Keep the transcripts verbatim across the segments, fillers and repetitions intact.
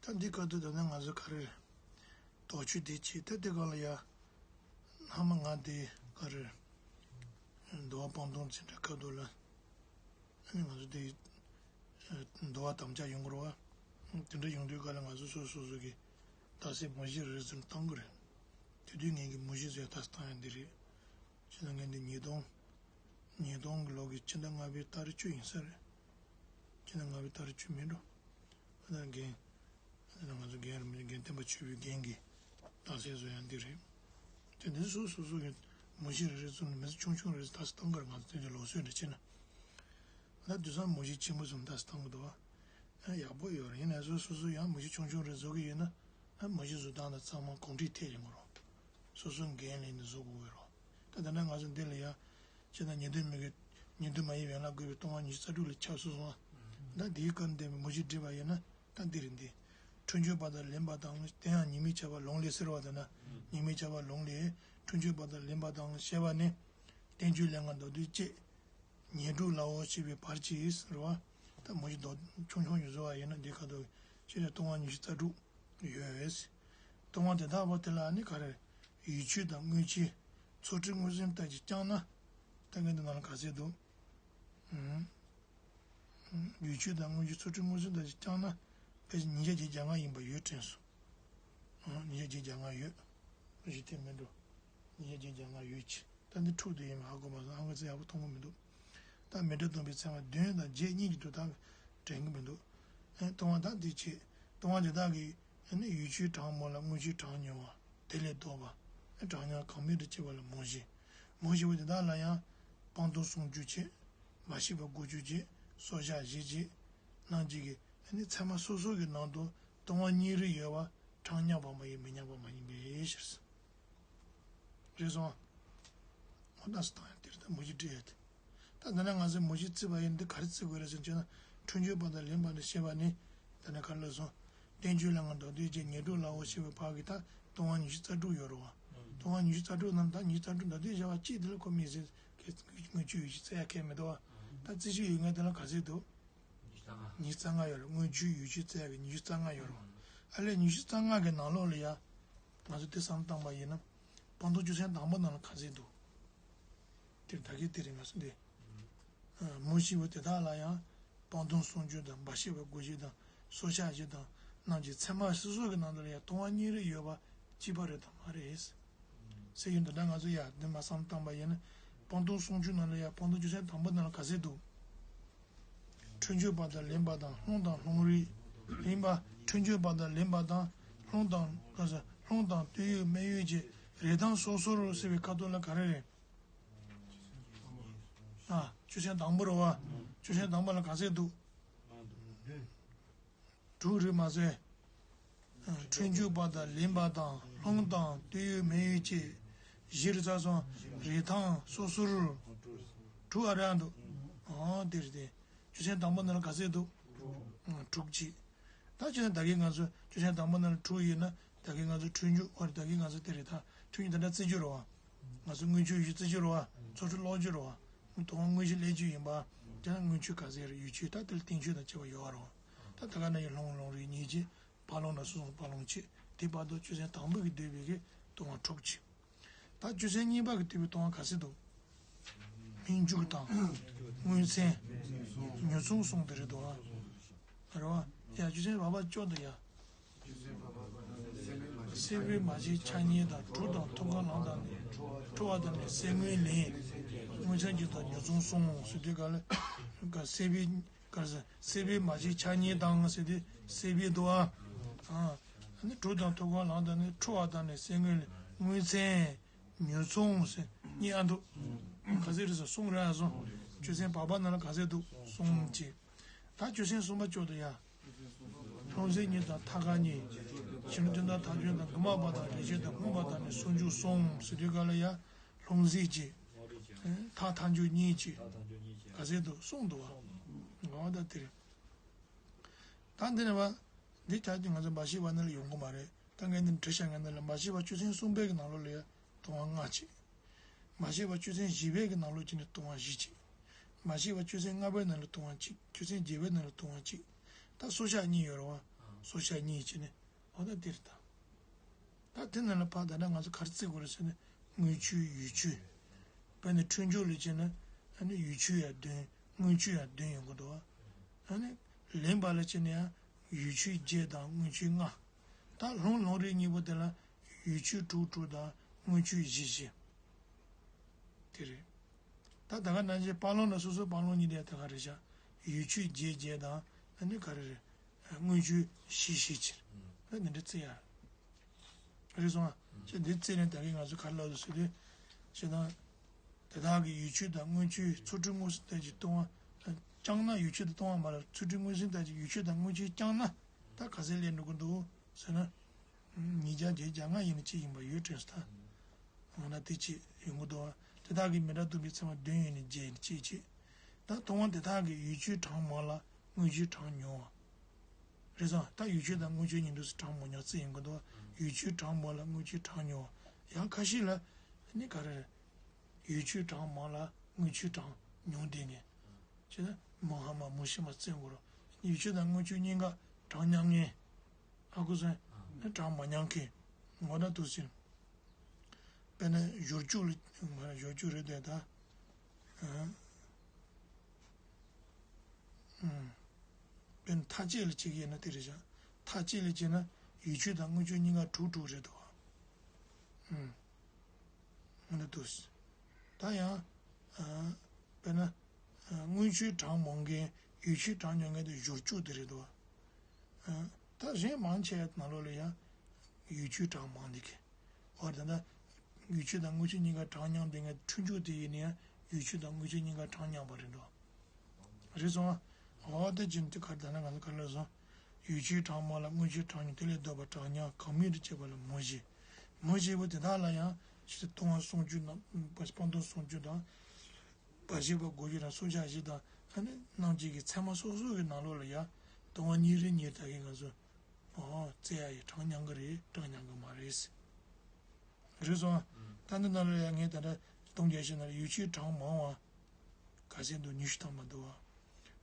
ད་འདི་སྐབས་དུ་ད་ནི་ང་ཚོ་ག་རེ་རེད། དོགས་གཅོད་དེ་བྱས། ད་དེ་སྐབས་ལ་ཡ། སྔ་མ་ང་དེ་ག་རེ་རེད། འདུལ་བ་སྤང་ལྟུང་འཛིན་གྲྭ་སྐབས་དུ་ལ། ཨ་ནི་ང་ཚོ་དེ། འདུལ་བ་དམ་བཅའ་ཡོང་གི་རེད་བ། དེ་འདྲ་ཡོང་དུས་སྐབས་ལ་ང་ཚོ་སོ་སོ་སོ་གི་རྟགས་གསལ་མུ་བཞི་རེ་རེ་ཙམ་བཏང་གི་རེད། དེ་དུས་ངས་ཀྱི་མུ་བཞི་ཟེར་རྟགས་གསལ་བཏང་ཡ་འདི་རེད། ཕྱི་ཟླ་ལྔ་འདི་ཉིས་སྟོང་། ཉིས་སྟོང་གི་ལོ་གི་ཕྱི་ཟླ་ལྔ་པའི་ཏ་རིག་བཅུ་ཡིན་ས་རེད། ཕྱི་ཟླ་ལྔ་པའི་ཏ་རིག་བཅུ་མིན་འགྲོ། ཨ་ད་རྒན། ཨ་ད་ང་ཚོ་རྒན་རིན་པོ་ཆེ་རྒན་བསྟན་པ་ཆོས་འཕེལ་རྒན་གྱི་རྟགས་གསལ་བཟོ་ཡ་འདི་རེད། དེ་འདི་སོ་སོ་སོ་གི་མུ་བཞི་རེ་རེ་ཙམ་ནས་མི་ཚེ་ཆུང་ཆུང་རེ་རེ་ད་སེ་བཏང་གར་ང་ཚོ་དེ་འདྲ་ལོག་སྲོལ་འདྲ་བྱས་ན། ད་དུས་སང་མུ་བཞི་ཆེན་པོ་ཙམ་ད་སེ་བཏང་གི་འདུག་བ། ཡག་པོ་ཡོད་རེད། ཡིན་ན་སོ་སོ་སོ་ཡང་མུ་བཞི་ཆུང་ཆུང་རེ་བཟོ་གི་ཡོད་ན། མུ་བཞི་བཟོ་སྟངས་དང་ཚང་མ་གོམས་འདྲིས་ཐེབས་ཡོང་གི་རེད། སོ་སོ་འགན་ལེན་ནས་བཟོ་དགོས་ཀྱི་རེད། ད་ད་ལྟ་ང་ཚོ་འདི་ལ་ཡ། ཅེ་ན་ཉན་ཐོས་མི་གི་ཉན་ཐོས་མ་ཡིན་པའི་ཡན་ལག་དགོས་པའི་སྟོང་པ་ཉི་ཤུ་རྩ་དྲུག་ལ་ཆགས་སོང་ཙང་། ད་འདིའི་སྐབས་འདས་པའི་མུ་བཞི་བསྒྲིལ་བ་ཡིན་ན་ད་འདི་རེད་འདི། འཁྲུལ་འགྱུར་བར་དུ་ལེན་པ་དང་དེ་ཡང་ཉེས་དམིགས་ཁྱབ་པ་ལོང་ལས་ཟེར་བ་དེ་ན། ཉེས་དམིགས་ཁྱབ་པ་ལོང་ལས་འཁྲུལ་འགྱུར་བར་དུ་ལེན་པ་དང་ཞེས་པ་ནི། བསྟན་བཅོས་ལས་ངན་མདོར་བསྡུས་བཅས། ཉེར་དྲུག་ལའོ་ཞེས་པའི་བར་གྱིས་ཟེར་བ། ད་མུ་བཞི་མདོ་ཆུང་ཆུང་ཞིག་བཟོ་བ་ཡིན་ན་འདི་ཁ་ཐུག་ཕྱི་ནས་སྟོང་པ་ཉི་ཤུ་རྩ་དྲུག་ཡོད། སྟོང་པ་དེ་དག་པོ་དེ་ལ་ནི་ག་རེ། ཡུལ་ཆོས་དང་དངོས་ཆོས། ཚུལ་ཁྲིམས་མངོན་སུམ་ལྟར་གྱིས་བསྐྱངས་ན། ད་ངས་འདི་ནང་ལ་ག་ཚད་འདུག་ཨུམ། ཡུལ་ཆོས་དང་དངོས་ཆོས་ཚུལ་ཁྲིམས་མངོན་སུམ་ལྟར་གྱིས་བསྐྱངས་ན། ཕལ་ཆེར་ཉིས་བརྒྱ་བརྒྱད་ཅུ་གྱ་ལྔ་ཡིན་པ་ཡོད་དྲན་སོང་། ཨང་། ཉིས་བརྒྱ་བརྒྱད་ཅུ་གྱ་ལྔ་ཡོད། གཞི་དེ་མིན་འགྲོ། ཉིས་བརྒྱ་བརྒྱད་ཅུ་གྱ་ལྔ་ཡོད་ཀྱི། ད་འདི་འཁྲུག་དེ་ཡིན་མ་ཧ་གོ་མ་སོང་། ཨང་། ང་ཚོ་ཡག་པོ་མཐོང་གི་མི་འདུག་ད་མི་འགྲོ་སྟོན་པའི་ཚད་མ་བདུན་དང་བརྒྱད་གཉིས་ཀྱི་དུ་དག་དྲན་གྱི་མི་འདུག་ཨེ། སྟོང་པ་དག་འདི་བྱེད། སྟོང་པ་དེ་དག་གིས་ཨ་ནི་ཡུལ་ཆོས་གྲངས་མང་ལ་དངོས་ཆོས་གྲངས་ཉུང་བ། དེ་ལས་ལྡོག་པ། ཨེ། གྲངས་ཉུང་གང་མེད་དུ་བྱེད་པ་ལ་མུ་བཞི། མུ་བཞི་པོ་དེ་དག་ལ་ཡང་སྤང་ལྟུང་སྲུང་སྐྱོབ་བྱེད། འབའ་ཞིག་པ་བགོ་བཅོས་བྱེད། སྲོག་ཆགས་བཞི་བྱེད། རྣམས་ཀྱི་གི་ཨ་ནི་ཚད་མ་སོ་སོ་གི་ནང་དུ་སྟོང་པ་གཉིས་རེ་ཡོད་པ་གྲངས་མཉམ་པ་མ་ཡིན་མི་མཉམ་པ་མ་ཡིན་པའི་ཕྱིར། རེད་སོང་། ཨོ་ད་སི་ཏང་ཡང་དེར་ད་མུ་བཞི་བྲིས་ཡོད་དེ། ད་ད་ནས་ང་ཚོས་མུ་བཞི་བརྩིས་པ་ཡིན། འདི་ག་རེ་བརྩི་དགོས་རེད་ཟེར་བྱས་ན། འཁྲུལ་འགྱུར་བར་དུ་ལེན་པ་ནི་ཞེས་པ་ནི། ད་ནས་ག་རེ་ལབ་སོང་། བསྟན་བཅོས་ལས་ངན་མདོར་བསྡུས་བཅས་ཉེར་དྲུག་ལའོ་ཞེས་པའི་བར་གྱི་ད་སྟོང་པ་ཉི་ཤུ་རྩ་དྲུག་ཡོད་རེད་བ། སྟོང་པ་ཉི་ཤུ་རྩ་དྲུག་ནང་ད་ཉི་ཤུ་རྩ་དྲུག་མདོར་བསྡུས་བྱས་པ་གཅིག་དེ་ལ་ཁོ་མི་ཟེར། དངོས་ཆོས་ཡུལ་ཆོས་བརྩི་ཡ་ཁེལ་མི་འདུག་བ། ད་རྩི་ཤིང་ཡོད་མཁན་དེ་ལ་ག་ཚད་འདུག་ཉི་ཤུ་རྩ་ལྔ་ཡོད་རེད། དངོས་ཆོས་ཡུལ་ཆོས་བརྩི་ཡ་གི་ཉི་ཤུ་རྩ་ལྔ་ཡོད་རེད་བ། ཨ་ལས་ཉི་ཤུ་རྩ་ལྔ་གི་ནང་ལོགས་ལ་ཡ། ང་ཚོ་དེ་བསམ་བཏང་པ་ཡིན་ན། སྤང་ལྟུང་སྤྱོད་ཚན་དང་པོ་ནང་ལ་ག་ཚད་འདུག་དེར་ད་གིན་དེ་རིང་ང་ཚོ་འདི། མུ་བཞི་པོ་དེ་དག་ལ་ཡང་། སྤང་ལྟུང་སྲུང་སྐྱོབ་དང་འབའ་ཞིག་པ་བགོ་བཤའ་དང་སྲོག་ཆགས་བཞི་དང་རྣམས་ཀྱི་ཚད་མ་སོ་སོ་གི་ནང་དུ་ལ་ཡང་སྟོང་པ་གཉིས་རེ་ཡོད་པ་གཅིག་པ་རེད་དམ་མ་རེད། ཟེར་གྱི་འདུག་ད་ང་ཚོ་ཡ་འདི་མ་བསམ་བཏང་པ་ཡིན་ན། སྤང་ལྟུང་སྲུང་སྐྱོབ་ནང་ལ་ཡང་སྤང་ལྟུང་སྤྱོད་ཚན་དང་པོ་ནང་ལ་ག་ཚད་འདུག་འཁྲུལ་འགྱུར་བར་དུ་ལེན་པ་དང་སློང་དང་སློང་རིགས། ཡིན་པ། འཁྲུལ་འགྱུར་བར་དུ་ལེན་པ་དང་སློང་དང་སློང་དང་བསྟོད་ཡུལ་སྨད་ཡུལ་གྱི་རེ་དང་སོ་སོར་ཟེར་བའི་ཁ་ཐུག་ལ་ག་རེ་རེད། ཨ། སྤྱོད་ཚན་དང་པོ་རེད་བ། སྤྱོད་ཚན་དང་པོ་ལ་ག་ཚད་འདུག་དྲུག་རེད་མ་ཟད། འཁྲུལ་འགྱུར་བར་དུ་ལེན་པ་དང་སློང་དང་བསྟོད་ཡུལ་སྨད་ཡུལ་བཅས་བཞི་རེད་ཚར་སོང་། རེ་དང་སོ་སོར། དྲུག་ཨ་རེད་འདུག་ཨང་། དེ་རེད་དེ། སྤྱོད་ཚན་དང་པོ་ནང་ལ་ག་ཚད་འདུག་ཨང་། དྲུག་གཅིག་ད་ཁྱོད་ད་གིན་ང་ཚོ་སྤྱོད་ཚན་དང་པོ་ནང་ལ་དྲུག་ཡོད་ན། ད་གིན་ང་ཚོ་འཁྲུལ་འགྱུར་བར། ད་གིན་ང་ཚོ་དེ་རེད་ད། འཁྲུལ་འགྱུར་ད་ལྟ་རྩི་རྒྱུ་རེད་བ། ང་ཚོ་དངོས་ཆོས་ཡུལ་ཆོས་རྩི་རྒྱུ་རེད་བ། ཚོགས་སྤྲུགས་ཀློག་རྒྱུ་རེད་བ། དོན་དངོས་གཞི་ལས་རྒྱུ་ཡིན་པ། དེ་ན་དངོས་ཆོས་ག་ཚད་རེད། ཡུལ་ཆོས་ད་དེ་ལ་བསྟན་བཅོས་དང་བཅས་པ་ཡོད་རེད་བ། ད་ད་ག་ན་ཡི་སློང་སློང་རིགས་གཉིས་ཀྱི། བར་སློང་ན་སོ་སོ་བར་སློང་བྱེད། དེ་བར་དུ་སྤྱོད་ཚན་དང་པོ་གི་འདོད་པའི་གི་སྟོང་པ་དྲུག་བྱེད། ད་སྤྱོད་ཚན་གཉིས་པ་གི་འདོད་པའི་སྟོང་པ་ག་ཚད་འདུག་སྨིན་འཇུག་དང་། མངོན་ཚན། ཉོ་ཚོང་གསུམ་དེ་རེད་འདུག་ཨ། རེད་བ། ཡ་སྤྱོད་ཚན་བར་པ་བཅོ་དང་ཡ། སྲེད་པས་མ་བྱས་ཆ་གཉིས་དང་། གྲུ་དང་ཐུབ་དཀའ་ལངས་དང་ནི། འཁྲུ་བ་དང་ནི་སེལ་ངོས་ལེན། མངོན་ཚན་གཅིག་དང་ཉོ་ཚོང་གསུམ་ཟེར་དུས་ག་ལ། ག་སྲེད་པས། ག་ཟེར། སྲེད་པས་མ་བྱས་ཆ་གཉིས་དང་ཟེར་དུས་སྲེད་པས་འདུག་ཨ། ཨ་ནི་གྲུ་དང་ཐུབ་དཀའ་ལངས་དང་ནི། འཁྲུ་བ་དང་ནི་སེལ་ངོས་ལེན། མངོན་ཚན། ཉོ་ཚོང་ཟེར་གཉིས་ཨ་འདུག་ག་ཚད་རེད་ཟེར་གསུམ་རེད་ཨ་སོང་། སྤྱོད་ཚན་བར་པ་ནང་ལ་ག་ཚད་འདུག་གསུམ་གཅིག་ད་སྤྱོད་ཚན་གསུམ་པ་བཅོ་དང་ཡ། ལྷུང་བཟེད་གཉིས་དང་ཐ་ག་གཉིས། ཕྱི་ནང་དོན་དམ་ཐག་ཆོད་དང་། དགོས་པ་དང་རེ་ཆེ་དང་། སྨོན་པ་དང་ནི་ཟུང་འཇུག་གསུམ་ཟེར་དུས་ག་ལ་ཡ། ལྷུང་བཟེད་གཅིག་ཐ་ཐག་ཆོད་གཉིས་གཅིག་ག་ཚད་འདུག་གསུམ་འདུག་བ། འོ་ད་དེ་རེད། ད་འདི་ནས་བ། འདི་ཆ་ཅིག་ང་ཚོ་འབའ་ཞིག་པ་ནང་ལ་ཡོང་གི་མ་རེད། ད་ངས་འདི་བྲིས་བཞག་ངས་འདི་ལ་འབའ་ཞིག་པ་སྤྱོད་ཚན་གསུམ་པའི་གི་ནང་ལོགས་ལ་ཡ། སྟོང་པ་ལྔ་གཅིག་མ་ཤེས་པ་སྤྱོད་ཚན་བཞི་པའི་གི་ནང་ལོགས་ཀྱི་ནི་སྟོང་པ་བཞི་གཅིག་མ་ཤེས་པ་སྤྱོད་ཚན་ལྔ་པའི་ནང་ལ་སྟོང་པ་གཅིག་སྤྱོད་ཚན་བརྒྱད་པའི་ནང་ལ་སྟོང་པ་གཅིག་ད་སྲོག་ཆགས་གཉིས་ཡོད་རེད་བ། སོ་ཤ་གཉིས་བྱས་ནས་འོ་ད་དེ་རེད་ད། ད་དེ་ནང་ལ་ཕར་ད་ལྟ་ང་ཚོ་ག་རེ་བརྩི་དགོས་རེད་ཟེར་ན་དངུལ་ཆུ་ཡུལ་ཆུ། དཔེར་ན་ཁྲུན་ཆུ་ལ་བྱས་ན་ཨ་ནི་ཡུལ་ཆུ་ཡང་བདུན་དངུལ་ཆུ་ཡང་བདུན་ཡོང་གི་འདུག་ཨ་ནི་ལེན་པ་ལ་བྱས་ན་ཡང་ཡུལ་ཆུ་བརྒྱད་དང་དངུལ་ཆུ་ལྔ། ད་ལོང་ལོང་རིགས་གཉིས་པོ་དེ་ལ་ཡུལ་ཆུ་དྲུག་དྲུག་དང་དངུལ་ཆུ་བཞི་བཞི། དེ་རེད། ད་ད་ག་ནང་བཞིན་པགས་ལོང་ལ་སོ་སོའི་པགས་ལོང་གཉིས་དེ་ད་ག་རེད་བཞག་ཡུལ་ཆུ་བརྒྱད་བརྒྱད་དང་ཨ་ནི་ག་རེ་རེད། དངུལ་ཆུ་བཞི་བཞི་ཕྱིར། ཨ་འདི་འདྲ་བརྩི་ཡ། རེད་སོང་ཨ། ཅེས་འདི་བརྩིས་ནས་ད་གིན་ང་ཚོ་ག་རེ་ལབ་འདུག་ཟེར་དུས། ཞེ་སྡང་། དེ་དག་གི་ཡུལ་ཆུ་དང་དངུལ་ཆུའི་ཚོགས་དྲུག་མངོན་སུམ་ལྟར་གྱི་ལྟུང་བ། བསྐྱངས་ན་ཡུལ་ཆུ་དང་ལྟུང་བ་མ་ལ་ཚོགས་དྲུག་མངོན་སུམ་ལྟར་གྱི་ཡུལ་ཆུ་དང་དངུལ་ཆུ་བསྐྱངས་ན་ད་ག་ཚད་ལས་འགྲོ་གི་འདུག་ཟེར་ན། ཉིས་བརྒྱ་བརྒྱད་བརྒྱ་ལྔ་ཡིན་ན་གཅིག་ཡིན་པ་ཡོད་དྲན་སོང་ད། འོ་ན་དེ་གཅིག་ཡོང་གི་འདུག་བ། དེ་དག་གི་མི་འདྲ་ལྟུང་བའི་ཚད་མ་བདུན་ཡོད་ནས་བརྒྱད་ཡིན་གཅིག་གཅིག་ད་ལྟུང་བ་དེ་དག་གི་ཡུལ་ཆུའི་གྲངས་མང་ལ་དངུལ་ཆུའི་གྲངས་ཉུང་བ། རེད་སོང་། ད་ཡུལ་ཆུ་དང་དངུལ་ཆུ་གཉིས་འདུག་སེ་གྲངས་མང་ཉུང་བརྩི་ཡོང་གི་འདུག་ཡུལ་ཆུའི་གྲངས་མང་ལ་དངུལ་ཆུའི་གྲངས་ཉུང་བ། ཡང་ཁ་ཤས་ལ་ནི་ག་རེ་རེད། ཡུལ་ཆུའི་གྲངས་མང་ལ་དངུལ་ཆུའི་གྲངས་ཉུང་དེ་ནས། བྱས་ན་མུ་ཧ་མ་མུ་ཤི་མ་བརྩི་དགོས་རོགས། ཡུལ་ཆུ་དང་དངུལ་ཆུ་གཉིས་ཀ་གྲངས་མཉམ་ངེས། ཧ་གོ་སོང་། གྲངས་མ་མཉམ་མཁན། ངོ་ན་འདུག་སེ། དཔེར་ན་བཞུར་བཅུག་ལ་ང་བཞུར་བཅུག་རེད་དེ་ད། ཨ། ཨུམ། དཔེར་ན་མཐའ་དཔྱད་ལ་གཅིག་ཡིན་ན་དེ་རེད་བཞག་མཐའ་དཔྱད་ལ་བྱས་ན་ཡུལ་ཆུ་དང་དངུལ་ཆུ་གཉིས་ཀ་དྲུག་དྲུག་རེད་འདུག་ཨུམ། ང་ན་འདུག་སེ། ད་ཡང་། ཨ། དཔེར་ན། ཨ། དངུལ་ཆུའི་གྲངས་མང་མཁན་ཡུལ་ཆུའི་གྲངས་ཉུང་མཁན་དེ་བཞུར་བཅུག་དེ་རེད་འདུག་ཨ། ད་གཞན་མང་ཆེ་བ་ནང་ལོགས་ལ་ཡང་ཡུལ་ཆུའི་གྲངས་མང་འདི་གི། འོ་ད་ལྟ་ཡུལ་ཆུ་དང་དངུལ་ཆུ་གཉིས་ཀ་གྲངས་མཉམ་དེ་ངས་ཁྲུན་ཆུ་དེ་ཡིན་ན་ཡང་ཡུལ་ཆུ་དང་དངུལ་ཆུ་གཉིས་ཀ་གྲངས་མཉམ་པ་རེད་འགྲོ། རེད་སོང་ཨ། འོ་དེ་ཅི་འདི་གར་ད་ན་ང་ཚོ་ག་ལ་སོང་། ཡུལ་ཆུའི་གྲངས་མང་ལ་དངུལ་ཆུའི་གྲངས་ཉུང་དེ་ལས་ལྡོག་པ་གྲངས་མཉམ་གང་མིང་དུ་བྱས་པ་ལ་མུ་བཞི། མུ་བཞི་པོ་དེ་དག་ལ་ཡང་ཕྱི་ལྟུང་བ་སུམ་ཅུ་དང་སྤངས་ལྟུང་སུམ་ཅུ་དང་། བ་ཞེས་པ་དགུ་བཅུ་དང་སུམ་ཅུ་བཞི་དང་ཨ་ནི་རྣམ་བཅད་ཀྱི་ཚད་མ་སོ་སོ་གི་ནང་ལོགས་ལ་ཡང་ལྟུང་བ་གཉིས་རེ་གཉིས་ད་གིན་ང་ཚོ། ཨོ། བཙལ་ཡ་ཡི་གྲངས་མཉམ་གི་རེད་གྲངས་མཉམ་གི་མ་རེད། རེད་སོང་ཨ། ད་འདི་ནང་ལ་ཡང་ངས་ད་ལྟ་ལྟུང་བརྒྱད་བཤད་ན་ཡུལ་ཆུའི་གྲངས་མང་བ། ག་ཚད་འདུག་ཉི་ཤུ་ཐམ་པ་འདུག་བ།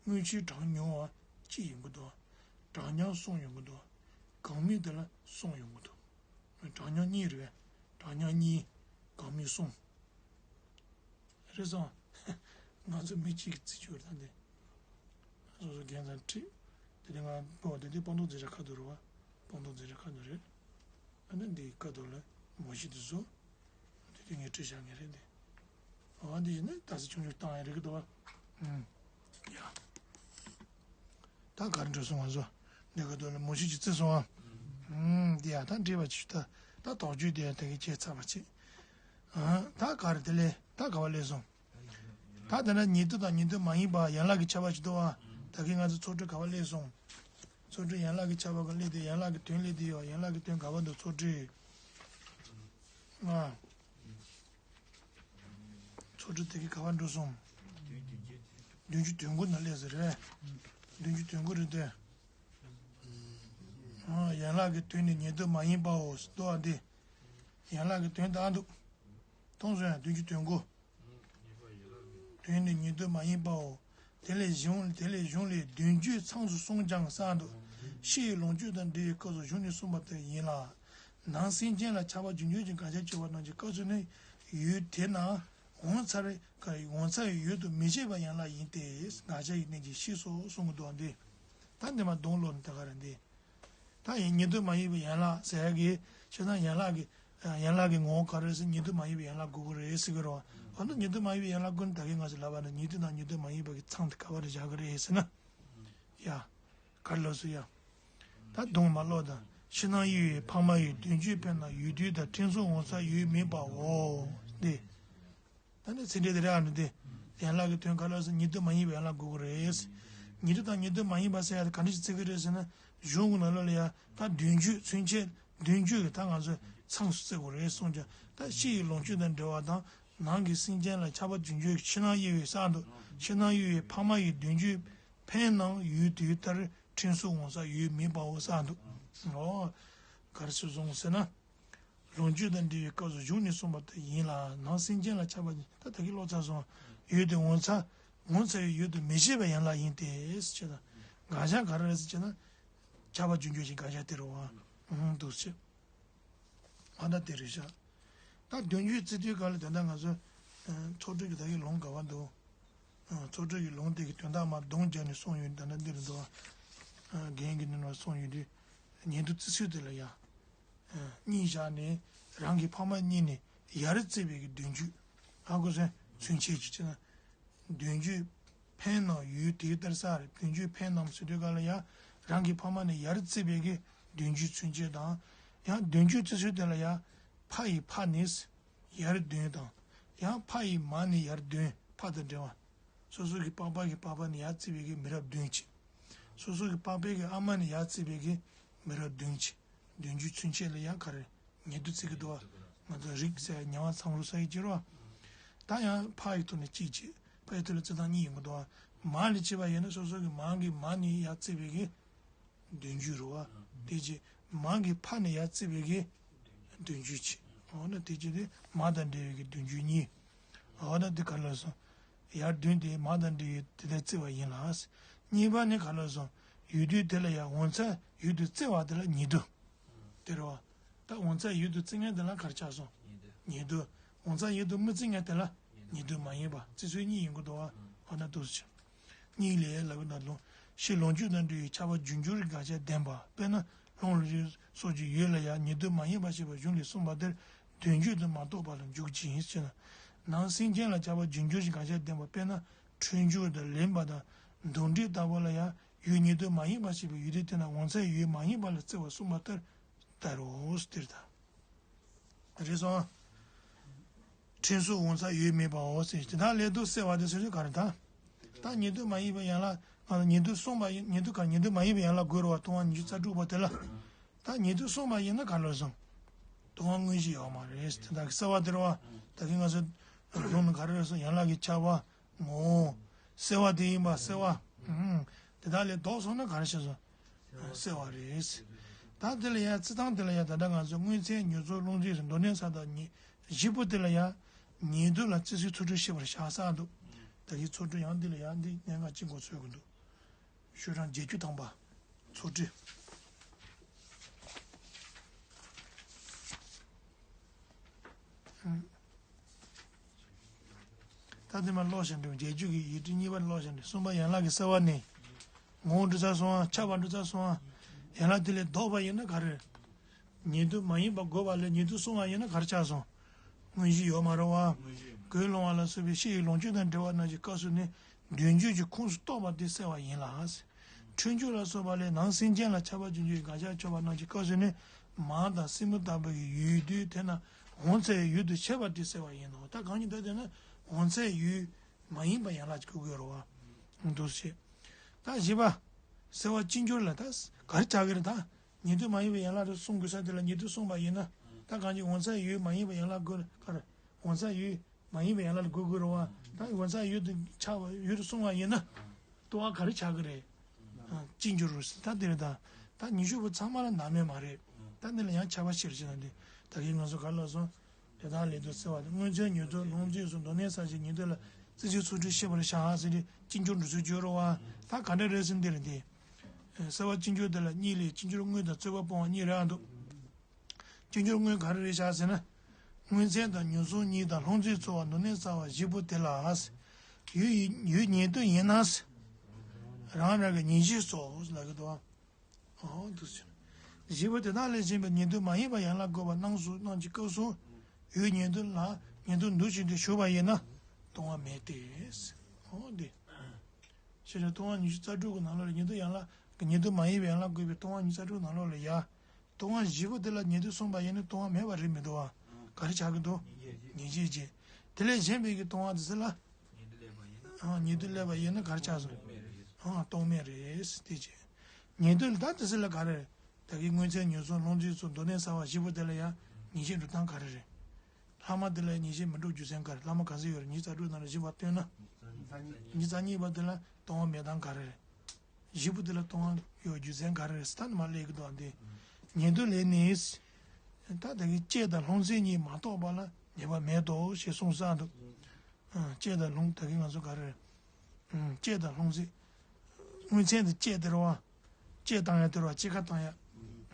དངུལ་ཆུའི་གྲངས་ཉུང་བ་གཅིག་ཡོང་གི་འདུག་གྲངས་མཉམ་གསུམ་ཡོང་གི་འདུག་གང་མིང་དེ་ལ་གསུམ་ཡོང་གི་འདུག་གྲངས་མཉམ་གཉིས་རེད་པས། གྲངས་མཉམ་གཉིས། གང་མིང་གསུམ། རེད་སོང་། ང་ཚོ་མི་གཅིག་གིས་བརྩི་རྒྱུ་རེད་ད་འདི། སོ་སོ་རྒན་ཚང་ཁྲིད། དེ་ནས་ང་པོ་དེ་འདི་སྤངས་ལྟུང་འཛིན་གྲྭ་ཁ་ཐུག་རེད་བ། སྤངས་ལྟུང་འཛིན་གྲྭ་ཁ་ཐུག་རེད། ཨ་ནི་འདི་ཁ་ཐུག་ལ་མུ་བཞི་དེ་བཟོ། དེ་དེ་ངས་བྲིས་བཞག་ངེས་རེད་འདི། ཨ་འདི་ཡིན་ན་ད་སེ་ཆུང་ཆུང་བཏང་ཡ་རེད་གི་འདུག་བ། ཨུམ། ཡ། ད་ག་རེ་འགྲོ་སོང་ང་ཚོ། འདི་ག་དོན་ལ་མུ་བཞི་ཅིག་བརྩི་སོང་ཨ། ཨུམ། འདི་ཡ་ད་འདྲེས་པ་ཅིག་ད། ད་དོགས་གཅོད་དེ་ཡ་ད་གི་བྱས་ཚར་བ་ཅིག་ཨ། ད་ག་རེ་དེ་ལས་ད་ག་བ་སླེབས་སོང་། ད་དེ་ན་ཉེ་དུ་དང་ཉེ་དུ་མ་ཡིན་པ་ཡན་ལག་གི་ཁྱབ་པ་ཅིག་འདུག་ཨ། ད་གི་ང་ཚོ་ཚོགས་སྒྲུབ་ག་བ་སླེབས་སོང་། ཚོགས་སྒྲུབ་ཡན་ལག་གི་ཁྱབ་པ་ག་སླེབས་དེ་ཡན་ལག་གི་དོན་སླེབས་དེ་ཡོད་ཡན་ལག་གི་དོན་ག་བ་འདུག་ཚོགས་སྒྲུབ། ཨ། ཚོགས་སྒྲུབ་དེ་གི་ག་བ་འགྲོ་སོང་། བདུན་ཅུ་དོན་དགུ་ན་སླེབས་ཟེར་རེད། བདུན་ཅུ་དོན་དགུ་རེད་དེ། ཨ། ཡན་ལག་གི་དོན་ནི་ཉེ་དུ་མ་ཡིན་པའོ་ཟེར་འདུག་ཨ་འདི། ཡན་ལག་གི་དོན་དག་འདུག་མཐོང་སོང་ཡང་བདུན་ཅུ་དོན་དགུ། དོན་ནི་ཉེ་དུ་མ་ཡིན་པའོ། དེ་ལས་གཞུང་དེ་ལས་གཞུང་ལས་བདུན་ཅུས་ཚངས་སུ་གསུངས་ཀྱང་གསུངས་འདུག་ཕྱི་ཡི་ལོངས་སྤྱོད་དང་འབྲེལ་བའི་སྐབས་སུ་གཞུང་ནས་གསུངས་པ་དེ་ཡིན་ལ། ནང་སེམས་ཅན་ལ་ཁྱབ་པ་རྒྱུན་སྤྱོད་ཀྱི་དགག་བྱ་སྤྱོད་པ་རྣམས་ཀྱི་སྐབས་སུ་ནི་ཡུལ་དེ་ན་ངོ་མཚར་ངོ་མཚར་བའི་ཡུལ་དུ་མི་བྱེད་པ་ཡན་ལག་ཡིན་ཏེ། དགག་བྱ་ཡི་གནད་ཀྱིས་ཤེས་སོ་གསུང་གི་འདུག་འདི། ད་འདི་མ་གདོང་ལོག་ནི་ད་ག་རེ་འདི། ད་ཡིན་ཉེ་དུ་མ་ཡིན་པའི་ཡན་ལག་ཟེར་ཡ་གི་ཆོས་ན་ཡན་ལག་གི་ཡན་ལག་གི་ངོ་བོ་ག་རེ་ཟེར་ཉེ་དུ་མ་ཡིན་པའི་ཡན་ལག་དགུ་དགུ་རེད་ཟེར་གི་རེད་བ། འོ་ན་ཉེ་དུ་མ་ཡིན་པའི་ཡན་ལག་དགུ་ནི་ད་གིན་ང་ཚོས་ལབ་པ་ནི་ཉེ་དུ་དང་ཉེ་དུ་མ་ཡིན་པ་གི་ཚང་དེ་ག་བ་རེ་བཞག་གི་རེད་ཟེར་ན། ཡ། ག་རེ་ལབ་སོང་ཡ། ད་གདོང་མ་ལོག་དང་ཕྱི་ནང་དབྱེ་བའི་འཕགས་མ་ཡི་བདུན་ཅུའི་དཔེར་ན་ཡུལ་དུས་དང་ཕྲེང་སུ་ངོ་མཚར་ཡུལ་མིན་པའོ། འདི། ད་ནི་ཚིག་འགྲེལ་དེ་རེད་ཨ་ནི་དེ། ཡན་ལག་གི་དོན་ག་ལ་ཟེར་ཉེ་དུ་མ་ཡིན་པའི་ཡན་ལག་དགུ་དགུ་རེད། ཉེ་དུ་དང་ཉེ་དུ་མ་ཡིན་པ་ཟེར་ཡ་དེ་ག་འདྲ་ཞིག་བརྩི་གི་རེད་ཟེར་ན། གཞུང་གི་ནང་ལོགས་ལ་ཡ་ད་བདུན་ཅུ་ཚུན་ཆད་བདུན་ཅུ་གི་ད་ང་ཚོས་ཚངས་སུ་བརྩི་དགོས་རེད་གསུངས་ཀྱང་ད་ཕྱི་ཡི་ལོངས་སྤྱོད་དང་འབྲེལ་བ་དང་ནང་གི་སེམས་ཅན་ལ་ཁྱབ་པ་རྒྱུན་སྤྱོད་ཀྱི་ཕྱི་ནང་དབྱེ་བའི་གསར་དུ་ཕྱི་ནང་དབྱེ་བའི་འཕགས་མ་ཡི་བདུན་ཅུའི་ཕན་ནང་ཡུལ་དུས་ལྟར་ཕྲེང་སུ་ངོ་མཚར་ཡུལ་མིན་པའོ་གསར་དུ། ཨོ། ག་རེ་ཞིག་གསུངས་ཟེར་ན། ལོངས་སྤྱོད་དང་འབྲེལ་བའི་སྐབས་སུ་གཞུང་ནས་གསུངས་པ་དེ་ཡིན་ལ་ནང་སེམས་ཅན་ལ་ཁྱབ་པ་ད་ད་གིན་ཀློག་ཚར་སོང་། ཡུལ་དེ་ངོ་མཚར་ངོ་མཚར་བའི་ཡུལ་དུ་མི་བྱེད་པའི་ཡན་ལག་ཡིན་ཏེ་ཟེར་ན། དགག་བྱ་ག་རེ་རེད་ཟེར་ན། ཁྱབ་པ་འཇུག་འགྱུར་ཞིང་དགག་བྱ་དེ་རེད་བ། ཨང་འདུག་ཟེར། ཨ་ད་དེ་རེད་ཤག་ད་དོན་བརྗོད་བརྩི་དུས་སྐབས་ལ་ད་ལྟ་ང་ཚོ་ཚོགས་སྒྲུབ་ཀྱི་ད་གིན་ལུང་ག་བ་འདུག་ཚོགས་སྒྲུབ་ཀྱི་ལུང་དེ་གི་དོན་དག་མར་གདོང་བརྒྱབ་ནས་གསུངས་ཡོད། ད་ལྟ་འདིར་འདུག་རྒན་གྱི་ནང་ལ་གསུངས་ཡོད་དུས། ཉེ་དུ་བརྩི་ཚུལ་དེ་ལ་ཡང་། གཉིས་བཞག་ནས་རང་གི་ཕ་མ་གཉིས་ནས་ཡར་བརྩི་བའི་གི་དོན་བརྗོད། ཨ་ཁུ་སོན་ཚུན་ཆད་ཀྱི་ཕྱིར་ན། དོན་བརྗོད་འཕེན་ནམ་ཡོད་དེ་ལྟར་ས་རེད། དོན་བརྗོད་འཕེན་ནམ་ཟེར་དུས་སྐབས་ལ་ཡང་རང་གི་ཕ་མ་ནས་ཡར་བརྩི་བའི་གི་དོན་བརྗོད་ཚུན་ཆད་དང་། ཡང་དོན་བརྗོད་བརྩི་ཚུལ་དེ་ལ་ཡང་ཕ་ཡི་ཕ་ནས་ཡར་དོན་དང་། ཡང་ཕ་ཡི་མ་ནས་ཡར་དོན་ཕ་དང་འབྲེལ་བ། སོ་སོ་གི་པགས་པ་གི་པགས་པ་ནས་ཡར་བརྩི་བའི་གི་མི་རབས་བདུན་གྱི། སོ་སོ་གི་པགས་པའི་གི་ཨ་མ་ནས་ཡར་བརྩི་བའི་གི་མི་རབས་བདུན་གྱི། བདུན་ཅུའི་ཚུན་ཆད་ལ་ཡང་ག་རེ་ཉེ་དུ་བརྩི་གི་འདུག་བ། ང་ཚོ་རིགས་ཟེར་ཉེ་བ་ཚང་རུ་ས་ཡི་ཅི་རོ། ད་ཡང་ཕ་ཡི་ཐོག་ནས་གཅིག་བྱས། ཕ་ཡི་ཐོག་ལ་བརྩི་སྟངས་གཉིས་ཡོང་གི་འདུག་བ། མ་ལ་བྱས་པ་ཡིན་ན་སོ་སོ་གི་མ་གི་མ་ནས་ཡར་བརྩི་བའི་གི་བདུན་ཅུ་རུ་བ། དེ་རྗེས་མ་གི་ཕ་ནས་ཡར་བརྩི་བའི་གི་བདུན་ཅུ་བྱས། འོ་ན་དེ་རྗེས་དེ་མ་དང་འབྲེལ་བའི་གི་བདུན་ཅུ་གཉིས། འོ་ན་དེ་ག་ལ་སོང་། ཡར་བདུན་དེ་མ་དང་འབྲེལ་བའི་དེ་ལ་བརྩི་བ་ཡིན་ལ། གཉིས་པ་ནི་ག་ལ་སོང་། ཡོད་དུས་དེ་ལ་ཡང་འོང་ཚད་ཡོད་དུ་བརྩི་བ་དེ་ལ་ཉེ་དུ། དེ་རེད་བ། ད་འོང་ཚད་ཡོད་དུ་བརྩི་མཁན་དེ་ལ་ག་རེ་ཆགས་སོང་། ཉེ་དུ། འོང་ཚད་ཡོད་དུ་མི་བརྩི་མཁན་དེ་ལ་ཉེ་དུ་མ་ཡིན་པ་བརྩི་ཚུལ་གཉིས་ཡིན་དགོས་འདུག་བ། འོ་ན་འདུག་སེ། གཉིས་ལས་ལབ་པའི་ནང་དུ། ཕྱིས་ལོངས་སྤྱོད་དང་འབྲེལ་བའི་ཁྱབ་པ་འཇུག་འགྱུར་དགག་བྱ་ལྡན་པ། དཔེར་ན་ལྷུང་ལ་རེ་སོགས་ཀྱི་ཡུལ་ལ་ཡང་ཉེ་དུ་མ་ཡིན་པ་ཞེས་པ་གཞུང་ལས་གསུངས་པ་དེར་དོན་བརྗོད་དུ་མ་གཏོགས་པ་ལ་འཇུག་ཅིང་ཞེ་ན། ནང་སེམས་ཅན་ལ་ཁྱབ་པ་འཇུག་འགྱུར་དགག་བྱ་ལྡན་པ། དཔེར་ན་འཕྲོད་འཇུག་དང་ལེན་པ་དང་འདུ་འབྲལ་ལྟ་བུ་ལ་ཡང་ཡུལ་ཉེ་དུ་མ་ཡིན་པ་ཞེས་པའི་ཡུལ་དེ་དེ་ན་འོང་ཚད་ཡུལ་མ་ཡིན་པ་ལ་བརྩི་བ་གསུངས་པ་ལྟར་ལྟར་རོ། དེར་ད། རེད་སོང་། ཕྲེང་སོགས་འོང་ཚད་ཡོད་མེད་པའོ་ཟེར། དེ་དག་ལས་དུ་གསལ་བ་དེ་ཟེར་རྒྱུ་ག་རེ་ད། ད་ཉེ་དུ་མ་ཡིན་པའི་ཡན་ལག་ང་ལ་ཉེ་དུ་གསུངས་པ་ཡིན། ཉེ་དུ་ག་ཉེ་དུ་མ་ཡིན་པའི་ཡན་ལག་དགོས་རེད་བ། སྟོང་པ་ཉི་ཤུ་རྩ་དྲུག་པ་དེ་ལ། ད་ཉེ་དུ་གསུངས་པ་ཡིན་ན་ག་ལ་སོང་། སྟོང་པ་དངོས་གཞི་ཡོད་མ་རེད་ཟེར། དེ་དག་གི་གསལ་བ་དེ་རེད་བ། ད་གིན་ང་ཚོ་ལུང་ནང་ག་རེ་རེད་སོང་། ཡན་ལག་གི་ཁྱབ་པ། ངོ་བོ། གསལ་བ་དེ་ཡིན་པ་གསལ་བ། ཨུམ། དེ་དག་ལས་ལྡོག་སོང་ན་ག་རེ་བྱས་སོང་། གསལ་བ་རེད། ད་དེ་ལ་ཡང་རྩི་སྟངས་དེ་ལ་ཡང་ད་ལྟ་ང་ཚོ་དངོས་ཚན་ཉོ་ཚོང་སློང་རྩིས་སུ་མདོ་ནས་ས་དང་ཉེ་བཞི་པོ་དེ་ལ་ཡང་ཉེ་དུ་ལ་བརྩི་ཚུལ་ཚོགས་སྒྲིག་ཤེས་པར་བྱ་ས་འདུག་ད་གིན་ཚོགས་སྒྲིག་ཡང་འདི་ལ་ཡང་འདི་གནད་འགག་ཅིག་མགོ་ཚོད་དགོས་འདུག་ཤོག་གྲངས་བརྒྱད་ཅུ་ཐམ་པ། ཚོགས་སྒྲིག་ད་དེ་མ་ཀློག་བཞིན་འགྲོ། རྒྱལ་རྒྱུད་ཀྱི་ཡིག་འབྲུ་གཉིས་པ་ཀློག་བཞིན་འགྲོ། གསུམ་པ་ཡན་ལག་གི་གསལ་བ་ནི། ངོ་བོ་འགྲུབ་ཚར་སོང་ང་། ཁྱབ་པ་འགྲུབ་ཚར་སོང་ང་། ཡན་ལག་དེ་ལས་ལྡོག་པ་ཡིན་ན་ག་རེ། ཉེ་དུ་མ་ཡིན་པ་དགོས་པ་ལས་ཉེ་དུ་གསུངས་པ་ཡིན་ན་ག་རེ་ཆགས་སོང་། དངོས་གཞི་ཡོད་མ་རེད་བ། གོས་སློང་བ་ལ་སོགས་པའི་ཕྱི་ཡི་ལོངས་སྤྱོད་དང་འབྲེལ་བ་རྣམས་ཀྱི་སྐབས་སུ་ནི་དོན་བརྗོད་ཀྱི་ཁོངས་སུ་གཏོགས་པ་དེ་གསལ་བ་ཡིན་ལ། འཕྲོད་འཇུག་ལ་སོགས་པ་ལས་ནང་སེམས་ཅན་ལ་ཁྱབ་པ་འཇུག་འགྱུར་དགག་བྱ་ཆོད་པ་རྣམས་ཀྱི་སྐབས་སུ་ནི་མ་དང་སྲིན་མོ་ལྟ་བུ་གི་ཡུལ་དུས་དེ་ན་འོང་ཚད་ཡུལ་དུ་བྱེད་པ་དེ་གསལ་བ་ཡིན་ནོ། ད་གང་ཡིན་ད་དེ་ན་འོང་ཚད་ཡུལ་མ་ཡིན་པ་ཡན་ལག་ཅིག་དགོས་ཀྱི་རེད་བ། འདུག་སེ། ད་བཞི་པ། གསལ་བ་སྤྱི་འགྱུར་ལ་ད་ག་རེ་ཆགས་ཀྱི་རེད་ད། ཉེ་དུ་མ་ཡིན་པའི་ཡན་ལག་རེ་གསུང་དགོས་ས་དེ་ལ་ཉེ་དུ་གསུངས་པ་ཡིན་ན། ད་གང་ཅི་འོང་ཚད་ཡུལ་མ་ཡིན་པའི་ཡན་ལག་དགོས་ག་རེ། འོང་ཚད་ཡུལ་མ་ཡིན་པའི་ཡན་ལག་ལ་དགོས་དགོས་རེད་བ། ད་འོང་ཚད་ཡུལ་དུ་ཆགས་པ་ཡུལ་དུ་གསུངས་པ་ཡིན་ན། ལྟུང་བ་ག་རེ་ཆགས་ཀྱི་རེད། ཨ། སྤྱི་འགྱུར་རུ་ཟེར་ད་དེ་རེད་ད། ད་ཉི་ཤུ་པོ་ཚང་མ་ལ་ནང་མེད་མ་རེད། ད་འདི་ལ་ཡང་ཆགས་པ་ཕྱིར་ཕྱིན་ན་འདི། ད་གིན་ང་ཚོ་ག་ལ་སོང་། དེ་དག་ལས་དུ་གསལ་བ་དང་དངོས་ཚན་ཉོ་ཚོང་སློང་རྩིས་སུ་མདོ་ནས་ས་ཞིང་ཉེ་དུ་ལ་བརྩི་ཚུལ་ཚོགས་སྒྲིག་ཤེས་པར་བྱ་ཟེར་ཏེ་སྤྱི་འགྱུར་འགྲོ་ཚུལ་བརྗོད་རོགས་ཨ། ད་ག་འདྲ་རེད་ཟེར་འདི་རེད་འདི། གསལ་བ་སྤྱི་འགྱུར་དེ་ལ་གཉིས་ལས་སྤྱི་འགྱུར་དངོས་དང་རྩོད་པ་སྤོང་བ་གཉིས་རེད་ཨ་འདུག་སྤྱི་འགྱུར་དངོས་ག་རེ་རེད་བཞག་ཟེར་ན། དངོས་ཚན་དང་ཉོ་ཚོང་གཉིས་དང་སློང་རྩིས་ཚོགས་པ་མདོ་ནས་ས་བ་བཞི་པོ་དེ་ལ། ཡུལ་ཡུལ་ཉེ་དུ་ཡིན་ན། རང་རང་གི་ཉེ་གཞི་སོགས་ལ་གི་འདུག་ཨ། ཨོ་འདུག་ཟེར། བཞི་པོ་དེ་དག་ལས་གཞན་པའི་ཉེ་དུ་མ་ཡིན་པ་ཡན་ལག་དགོས་པ་རྣམས་སུ་རྣམས་ཀྱི་སྐབས་སུ། ཡུལ་ཉེ་དུ་ལ་ཉེ་དུ་འདུ་བྱེད་དུ་ཞུགས་པ་ཡིན་ན། ལྟུང་བ་མེད་དེ། ཨོ་འདི། ཕྱིར་ལྟུང་བ་ཉི་ཤུ་རྩ་དྲུག་གི་ནང་ལོགས་ལ་ཉེ་དུ་ཡན་ལག་ཉེ་དུ་མ་ཡིན་པའི་ཡན་ལག་དགོས་པའི་ལྟུང་བ་ཉི་ཤུ་རྩ་དྲུག་ནང་ལོགས་ལ་ཡ། ལྟུང་བ་བཞི་པོ་དེ་ལ་ཉེ་དུ་གསུངས་པ་ཡིན་ན་ལྟུང་བ་མེད་པ་རེད་མི་འདུག་བ། ག་རེ་ཆགས་ཀྱི་འདུག་ཉེ་བྱས་ཀྱི། དེ་ལས་གཞན་པའི་གི་ལྟུང་བ་དེ་ཚོ་ལ། ཨ། ཉེ་དུ་སླེབས་པ་ཡིན་ན་ག་རེ་ཆགས་སོང་། ཨ། ལྟུང་མེད་རེད་དེ་བྱས། ཉེ་དུ་ལ་ད་དེ་ཚོ་ལ་ག་རེ། ད་གིན་དངོས་ཚན་ཉོ་ཚོང་སློང་རྩིས་སོགས་མདོ་ནས་ས་བ་བཞི་པོ་དེ་ལ་ཡང་ཉེ་བྱས་འགྲོ་སྟངས་ག་རེ་རེད། ལྷག་མ་དེ་ལ་ཉེ་བྱས་མི་འགྲོ་རྒྱུ་མཚན་ག་རེ། ལྷག་མ་ག་ཚོད་ཡོད་རེད། ཉི་ཤུ་རྩ་དྲུག་ནང་ལ་བཞི་པ་བཏོན་ན། ཉི་ཤུ་རྩ་གཉིས་པ་དེ་ལ་ལྟུང་བ་མེད་སྟངས་ག་རེ་རེད། བཞི་པོ་དེ་ལ་ལྟུང་བ་ཡོད་རྒྱུ་མཚན་ག་རེ་རེད་ཟེར་ད་ནི་མ་སླེབས་ཀྱི་འདུག་ཨ། འདི་ཉེ་དུ་ལས་ནི། ད་ད་གིན་བཅད་དང་ལྷུང་བཟེད་གཉིས་མ་གཏོགས་པ་ལ་ཉེས་པ་མེད་དོ་ཞེས་གསུངས་ས་འདུག་ཨ། བཅད་དང་ལྷུང་ད་གིན་ང་ཚོ་ག་རེ་རེད། ཨ། བཅད་དང་ལྷུང་བཟེད། དངོས་ཚན་དེ་བཅད་དེ་རེད་བ། ལྕེ་བཏང་ཡ་དེ་རེད་བ། ལྕེ་ཁ་བཏང་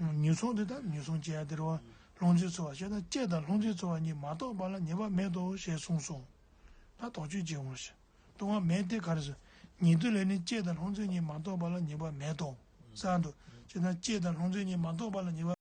ཡ། ཉོ་ཚོང་དེ་དང་ཉོ་ཚོང་བྱེད་ཡ་དེ་རེད་བ། ལྷུང་བཟེད་ཚོར་བ་ཞེས་དང་། ལྕེ་དང་ལྷུང་བཟེད་ཚོར་བ་གཉིས་མ་གཏོགས་པ་ལ་ཉེས་པ་མེད་དོ་ཞེས་གསུངས་སོ། ད་དོགས་གཅོད་བྱེད་འོང་ཞེས། ལྟུང་བ་མེད་དེ། ག་རེ་ཟེར། ཉེ་དུ་ལས་ནི་ལྕེ་དང་ལྷུང་བཟེད་གཉིས་མ་གཏོགས་པ་ལ་ཉེས་པ་མེད་དོ། གསུངས་འདུག་ཅེ་ན། ལྕེ་དང་ལྷུང་བཟེད་གཉིས་མ་གཏོགས་པ་ལ་ཉེས་པ།